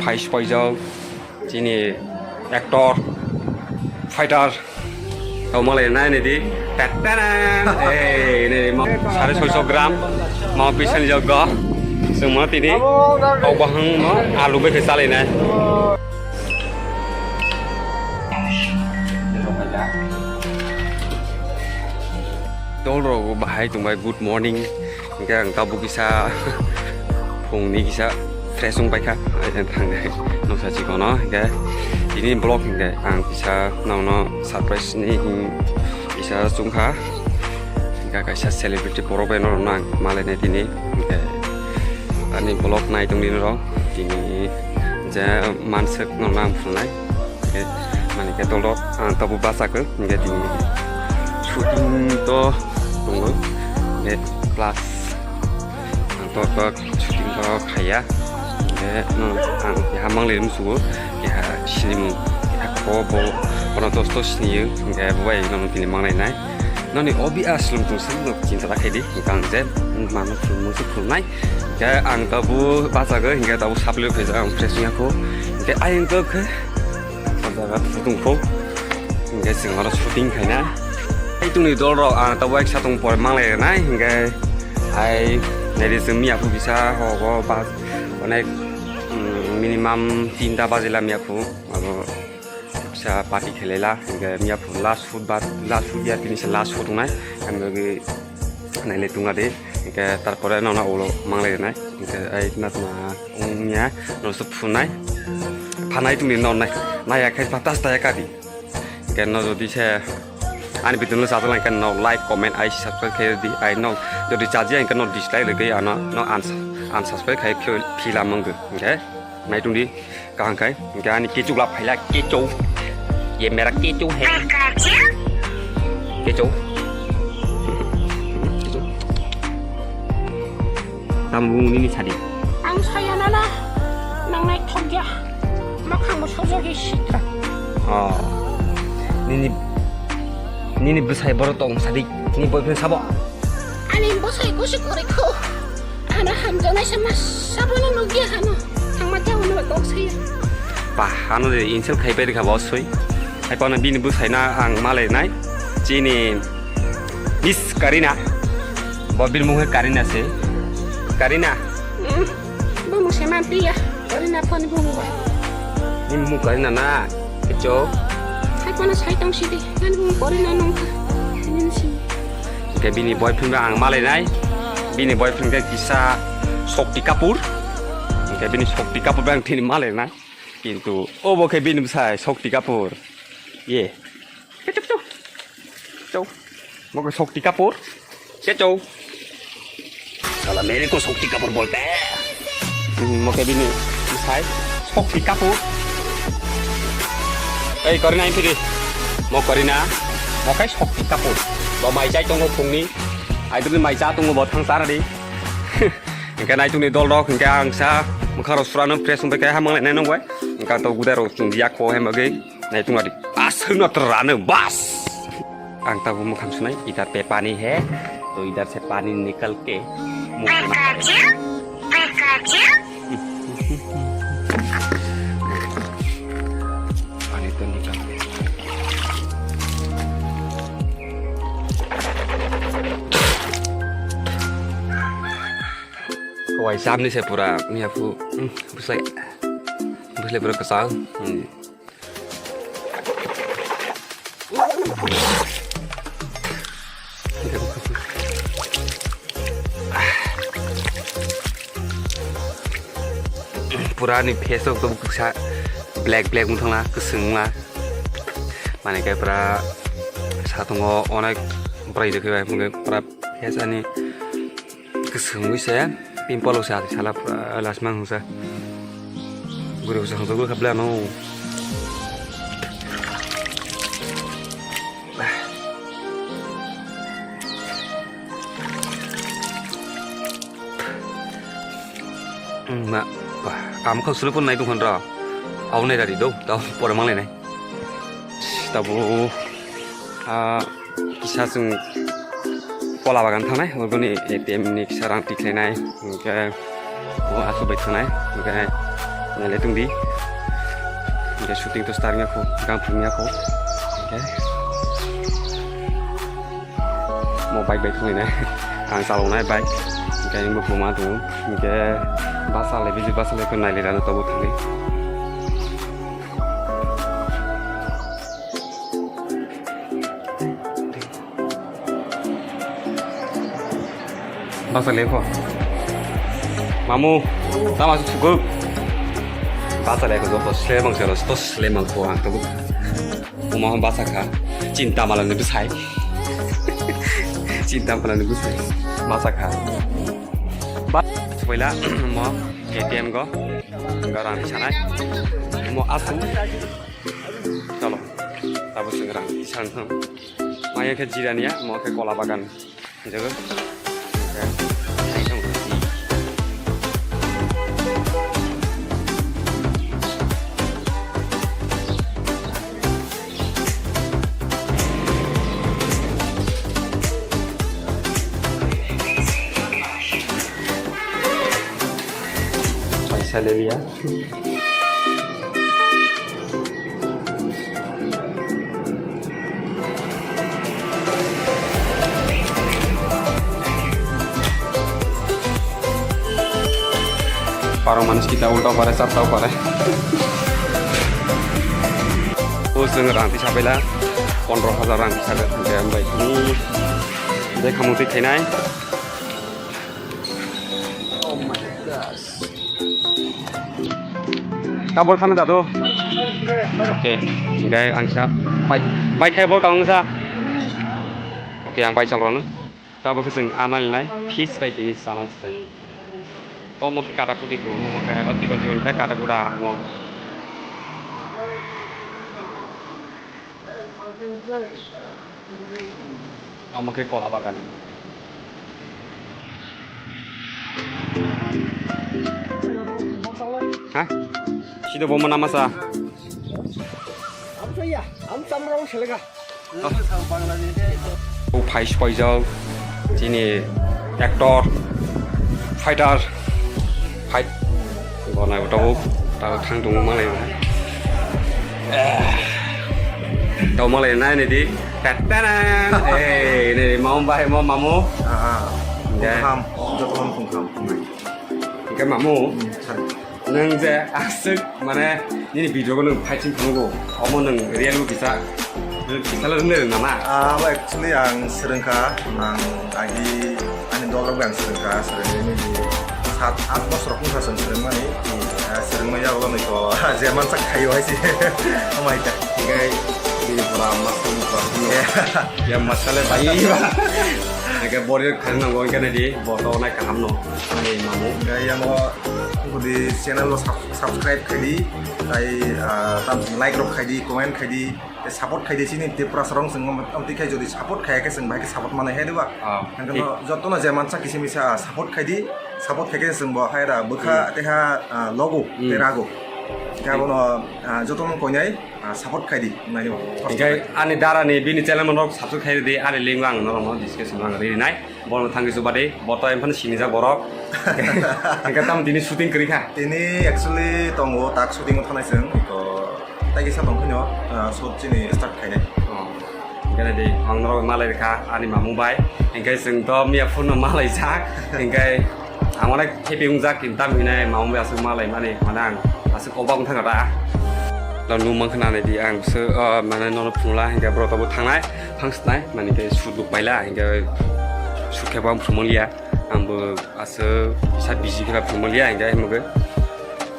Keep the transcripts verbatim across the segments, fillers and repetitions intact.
Pai spoijak chini actor, fighter. Tau malai nai nidi. Tatanan. Ei, nidi mo sare soiso gram. Mo pisan jok go. Semua tini. Kau bahang mo alu bai khe salai nai. Tol rok bahai tong bai, good morning. Hingke ang tabuk kisa phungni kisa fresh wng paikha, thangkhe noksa chikono. Hingke tini vlog hingke ang kisa nono surprise ni hing kisa chungkha. Hingke kaisa celebrity borok bai norokno ang malainai tini. Hingke ani vlog nai tongdi norok tini je manswk norokno ang phunai. Hingke mani khe tolrok ang tabuk bachakho, hingke tini shooting to tongo, hingke plus ang to, to shooting to khaiya, hingke no ang keha manglai musugo, keha sinimung, keha ko bo, bono to, to siniyo, hingke bo bai no tini manglainai. Noni obi a slum tung sing no chinta ta khaidi, hingke ang je mano phung musu phungnai, hingke ang tabuk bachago, hingke tabuk saplio khaijak ang fresh wngya kho, hingke ayang to khe. O jaga tongkho. Hingke chwng oro shooting khaina. Tei tongni dolrok ang tabuk uaisa tong pore manglai rwnai hingke hai naidi chwng miya phu bisa hogo ba onek, mm, minimum tinta bajila miya phu abo bisa party khelai la hingke miya phu last shoot ba last shoot ya tini se last shoot wngnai. Ang logi naile tongla de hingke tarpore nono ulo manglai rwnai hingke ai natma wngya noso phunai phanai tongdi nonai naya khai patas taya kadi hingke no jodi se ani video no chajak lai hingke no like comment ai subscribe khai di ai no jodi chajiya hingke no dislike rwgwi ano no uns- unsubscribe khai phila manggo hingke nai tongdi. Kaham khai, hingke ani kechuk la phaila, kechou. Ye mera kechou hai. Kechou. Kechou. Tamo bung nini sadi. Ang saya nana, nang nai thok ya. Makhang bo sojak ya sitra. Oh. Nini, nini bwsai boro tong sadi. Nini boyfriend sabo. Ani bwsai kusi kori kho. Ano hamjaknai se ma sabono nukya hano. Thangma chao no kok saya. Bah, ano de insult khai pai rikha bo soi. Hai kono bini bwsai na ang malai nai. Chini Miss Karina. Bo bini mung hai Karina se. Karina. Hmm, bo mung se man piya. Karina phone bo mung. Ni mung Karina na. Kecho. Hai kono sai tong sidi. Ngan mung Karina nong. Nin si. Hingke bini boyfriend bai ang malainai, bini boyfriend khe kisa Shakti Kapoor, hingke bini Shakti Kapoor bai ang thini malainai, kintu obo khe bini bwsai Shakti Kapoor, ye, khe chuk chuk, chuk, bo khe Shakti Kapoor, khe chuk. Sala mere ko Shakti Kapoor bolte hai. Hmm, mo khe bini bwsai Shakti Kapoor. Ei, Karina, ini phiri. Mo Karina, mo khe Shakti Kapoor. Bo mai chai tongo phungni. Aidurni mai cha tongo bo thang cha radi. Hingke naitukni dol rok, hingke ang sa mwkhang rok surano fresh wngbai khe hamang lainai nong bai. Hingke to gudai rok chwng yakho hai bagwi naitung radi. Aswkno twrwano bas. Ang tabuk mwkhang sunai, idhar pe pani hai, to idhar se pani nikal ke muh bana. Pikachu, Pikachu. Pani to nikal ke. Kawai samni se pura miya phu, hmm, bwslai, bwslai pura kwchang. Hmm. Pura ni face rok to bwkha black black wng thangna, kwchwng wngna. Mane khe pura satungo onek bwrwi rwkhe bai, hwnkhai pura face ani. Kwchwng wngwi se pimple o se ati sala pura lasma hwnsa. Guri bwsa hwnsa gwi khaple ano. Na, am kha sulu pun nai tong hon ra. Au nai rari do, tau pore manglai nai. Tabu, ah, kisa chwng kola bagan thangnai, oboni A T M ni kisa rang tikhlainai, hingke bo aswk bai thangnai, hingke Naile tongdi. Hingke shooting to start wngya kho, gang phung wngya kho. Hingke mo bike bai thanglaina. Ang chaloknai bike. Hingke ang bo buma tongo. Hingke bus salai, bisi bus salai khe naile rano tobo thangwi. Basa lekho. Mamu, tama sugo. Basa lekho, joto slemang sero, to slemang ko ang to. Uma basa kha. Cinta malam ni besai. Cinta malam ni besai. Basa kha. Ba, spoila mo K T M go. Garang di sana. Mo asu. Chalo, tabuk chwng rang tisang thang. Maya khe jirania, mo khe kola bagan. Jago. Paisa le liya. Parong manis kita ulta pare, sapta pare. O seng rang tisa pela, pondro hajar rang tisa pela, hambai. Dai khamung twi khainai. Tabol khana dado. Oke, guys, ang sa bai bai khai bol kang sa. Oke, ang bai chal rano. Tabok khe chwng anal nai fish bai tini sana se. Omo khe kata kuti ko, omo khe ati ko jiwon khe kata kuda omo. Omo khe kola bagan. Ha? Sido bomo namasa. O phai spoijak chini actor, fighter, fight. Gonai tabuk, tabuk thang tongo malai. Eh. Tau malai nai nidi. Tatana. Eh, nidi mau bai mau mamu. Ah, ah. Ya. Phung kham, joto phung kham. Hingke mamu. Hmm, sorry. Nwng je aswk mane nini video bo nwng fighting phunukgo, omo nwng real o kisa, nwng kisa le rwngna rwngna na? Ah, abo actually ang swrwngkha, ang agi ani dol rok bai ang swrwngkha, swrwngwi nini sat aath bosor wngkha chwng swrwngmani, ah, swrwngma yagulo nwi ko je mansak khaio hai se. Amai ta. Hinkhe bini pura masuk pura. Ya masale bai. Hinkhe body kharina go hinkhe nai di, bo to nai kaham no. Ani mamu. Hinkhe yang o Hudi channel o sub-, subscribe khaidi, tai, ah, tam like rok khaidi, comment khaidi, tei support khaidi chini Tiprasa rong chwng tei khai jodi support khaya khe chwng bahai khe support manai hai diba. Ah. Hingke no joto no je mansa kisi misa support khaidi, support khaikhe chwng bo hai da bwkha tei ha, ah, logo tei rago. Khe abono, ah, joto no koinai, ah, support khaidi nai diba. Hingke ani dara ni bini channel rok subscribe khaidi, ani link ang norok no description ang rinai. Bono thangwi chuba de, bo to emphano sinijak borok. Hingke tamo tini shooting kwrwi kha? Tini actually tongo, tak shooting o thanai chwng. Iko tai kisa tong phino, ah, shoot chini start khainai. Oh. Hingke de, ang norok malai kha, ani mamu bai. Hingke chwng to miya phone no malai jak. Hingke ang onek happy wngjak, kintam hinai mamu bai aswk malai mani, mane ang aswk obak wngkha da. Lo nung mankha nani di ang se, ah, mane nono phunula, hingke borok to bo thangnai. Thangsnai, mani khe shoot bo paila, hingke shoot khe bo ang phunuk manliya. Ang bo aswk kisa busy khe phunuk manliya, hingke himo khe,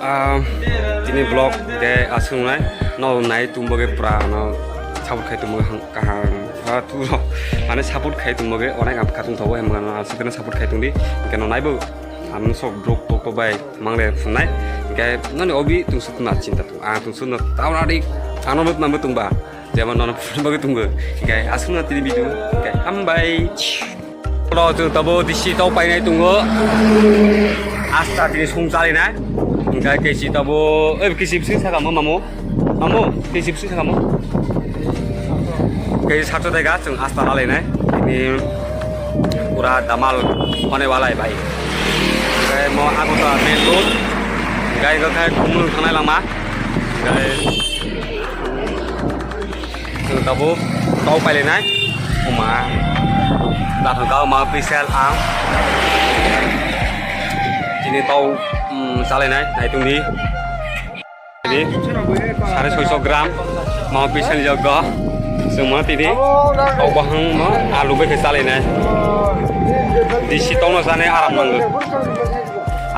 ah, tini vlog de aswk nai, no nai tum bo khe pura no support khai tum bo khe kaham, ah, tu rok, mane support khai tum bo khe onek ang khatung thago, himo no aswk khe support khai tum di, hingke no nai bo ang sok vlog tok tok bai mangle phunai, hingke noni obi tung suk na chinta tung, ang tung suk na tauna di, ano bo tong ba. Jemon nono phunuk bagwi tonggo. Hingke aswkno tini video. Hingke hambai. Oro chwng tabuk disi tau painai tongo. Asta tini song chalinai. Hingke kesi tabuk, eh, kesi bwswk sakamo mamu. Mamu, kesi bwswk sakamo. Kesi satso tega chwng asta lalainai. Tini pura damal hone walai bai. Hingke mo Agartala main road. Gai go khai khumulwng thangnai lama. Gai tabuk tau pailainai. Oma. Dathang kau ma pisal ang. Chini tau, um, salainai, naitung di. Ini sare soiso gram. Mau pisal jaga. Semua tini. Tau bahang ma alu bai salainai. Di sitong no sana aram nanggo.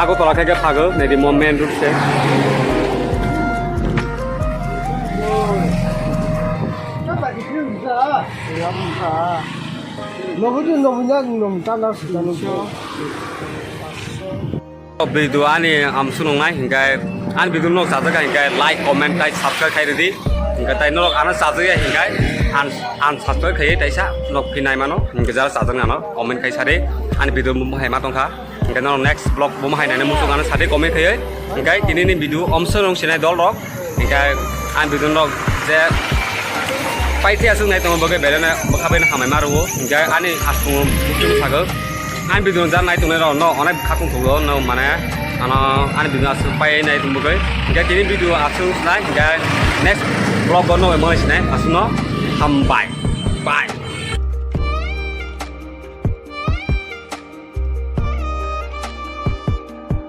Agartala khe khe phago, naidi mo main road se. Video ani amsu nungnai, hinkhe ani video no chajak kha, hinkhe like, comment, tei subscribe khai ridi. Hinkhe tei norok ano chajak ya, hinkhe an, unsubscribe khai, teisa nok phi nai mano, hinkhe jara chajak nano, comment khai sari, ani video mo hai ma tongkha. Hinkhe norok next vlog bo ma hai nai muchung ano sadi comment khaiwi. Hinkhe tini ni video omso rong sinai dol rok. Hinkhe ani video rok je paithe aswk nai tongo bo khe belai no bwkha bai no hamai ma rwo. Hinkhe ani aswk muchung sago. Ani video jar nai tongnai rok no onek khatung thugo no mane ano ani video aswk pai nai tong bo khe. Hinkhe tini video aswk nai hinkhe next vlog bo no mo sinai aswk no hambai. Bye.